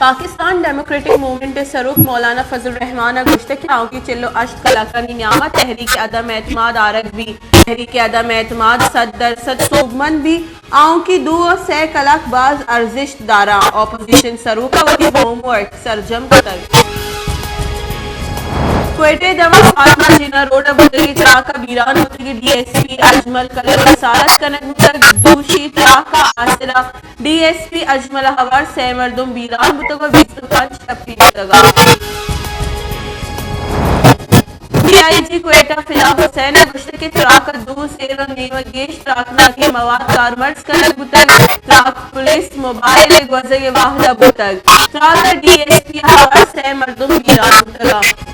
Pakistan democratic movement ءِ سروک مولانا فضل الرحمان ءَ گوشتگ کہ آؤکی چل ءُ ہشت کلاکانی نیام ءَ تحریک عدم اعتماد آرگ بیت۔ تحریک عدم اعتماد صد درصد سوبمند بیت۔ آؤکی دو ءُ سئے کلاک باز ارزشت داراں۔ اپوزیشن سروک ءَ وتی ہوم ورک سرجم کتگ۔ کوئٹہ ءِ دمگ فاطمہ جناح روڈ ءَ بوتگیں تراک ءَ بیران بوتگیں ڈی ایس پی اجمل کلر رسالت کنگ بوتگ۔ دوشی تراک ءِ آسر ءَ ڈی ایس پی اجمل ءَ ہوار سئے مردم بیران بوتگ ءُ بیست ءُ پنچ ٹپی بوتگ۔ ڈی آئی جی کوئٹہ فلاح حسین ءَ گوشتگ کہ تراک ءَ دو سیر ءُ نیم ءَ گیش تراکناکیں مواد کارمرز کنگ بوتگ۔ تراک پولیس موبائل ءِ گوزگ ءِ واھڈ ءَ بوتگ۔ تراک ءَ ڈی ایس پی ءَ ہوار سئے مردم بیران بوتگ۔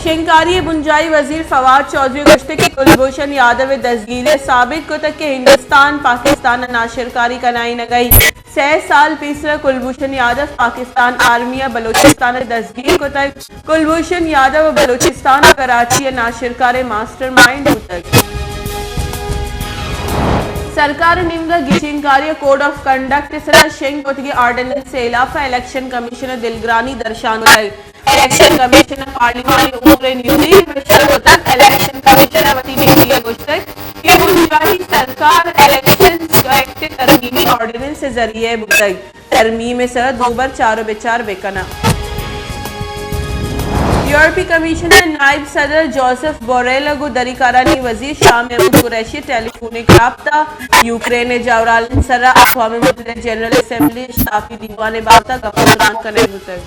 شنگکاری ءِ بنجاھی وزیر فواد چوہدری ءَ گوشتگ کہ کلبھوشن یادو ءِ دزگیری ءَ ثابت کتگ کہ ہندوستان پاکستان ءَ ناشرکاری کنائینگ ءَ انت۔ سئے سال پیسر ءَ کلبھوشن یادو پاکستان آرمی ءَ بلوچستان ءَ دزگیر کتگ۔ کلبھوشن یادو ءَ بلوچستان ءَ کراچی ءَ ناشرکار ءِ ماسٹر مائنڈ بوتگ۔ سرکار ءِ نیمگ ءَ گچینکاری ءِ کوڈ آف کنڈکٹ ءِ سرا شنگ کتگیں آرڈیننس ءِ ہلاپ ءَ الیکشن کمیشن ءَ دلگرانی درشان کتگ۔ الیکشن کمیشن ءَ پارلیمانی امور ءِ نیمگی ءَ پشت کتگ۔ الیکشن کمیشن ءَ وتی نیمگی ءَ گوشتگ کہ بنجاھی سرکار الیکشنز ایکٹ ءِ ترمیمی آرڈیننس ءِ ذریعہ ءَ بوتگ۔ ترمیم ءِ سرا دوبر چار ءُ بچار بہ کناں۔ یورپی کمیشن ءِ نائب صدر جوزف بوریل ءَ گوں دری کارانی وزیر شاہ محمود قریشی ءَ ٹیلی فونک رابطہ، یوکرین ءِ جاورھالانی سرا اقوام متحدہ جنرل اسمبلی ءِ اشتاپی دیوان ءِ بابت ءَ گپ ءُ تران کنگ بوتگ۔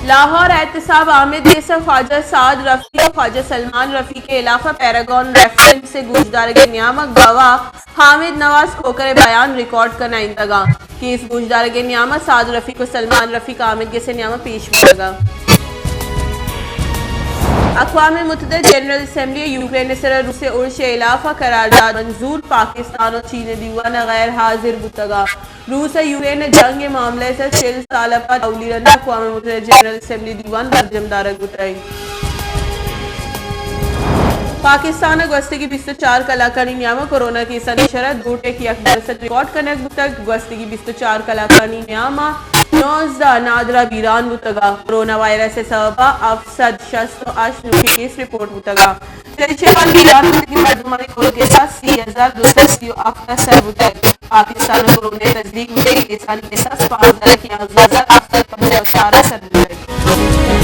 لاہور، احتساب حامد ءِ گس ءَ خواجہ سعد رفیق ءُ خواجہ سلمان رفیق ءِ ہلاپ ءَ پیراگون ریفرنس ءِ گوشدارگ ءِ نیام ءَ گواہ حامد نواز کھوکھر ءِ بیان ریکارڈ کنائینتگ اَنت۔ کیس گوشدارگ ءِ نیام ءَ سعد رفیق ءُ سلمان رفیق حامد ءِ گس ءِ نیام ءَ پیش بوتگ اَنت۔ اقوام متحدہ جنرل اسمبلی ءَ یوکرین ءِ سرا روس ءِ ارش ءِ ہلاپ ءَ قرارداد منظور، پاکستان ءُ چین ءِ دیوان ءَ غیر حاضر بوتگ اَنت۔ روس ءُ یوکرین ءِ جنگ ءِ معاملہ ءِ سرا چل سال ءَ پد اولی رند ءَ اقوام متحدہ جنرل اسمبلی دیوان برجم دارگ بوتگ۔ پاکستان ءَ گوستگیں بیست ءُ چار کلاکانی نیام ءَ کورونا کیسانی شرح دو ٹک یک درسد ریکارڈ کنگ بوتگ۔ گوستگیں بیست ءُ چار کلاکانی نیام ءَ نوزدہ نادراہ بیران بوتگ اَنت۔ کورونا وائرس ءِ سبب ءَ ہفت سد شست ءُ ہشت نوکیں کیس رپورٹ بوتگ اَنت۔ چریشی ءَ پد بیران بوتگیں مردمانی کل کساس سی ہزار دو سد سی ءُ ہفت ءَ سر بوتگ۔ پاکستان ءَ کورونا ءِ تصدیق بوتگیں کیسانی کساس پانزدہ لکھ یازدہ ہزار ہفت سد پنجاہ ءُ چار ءَ سر بوتگ۔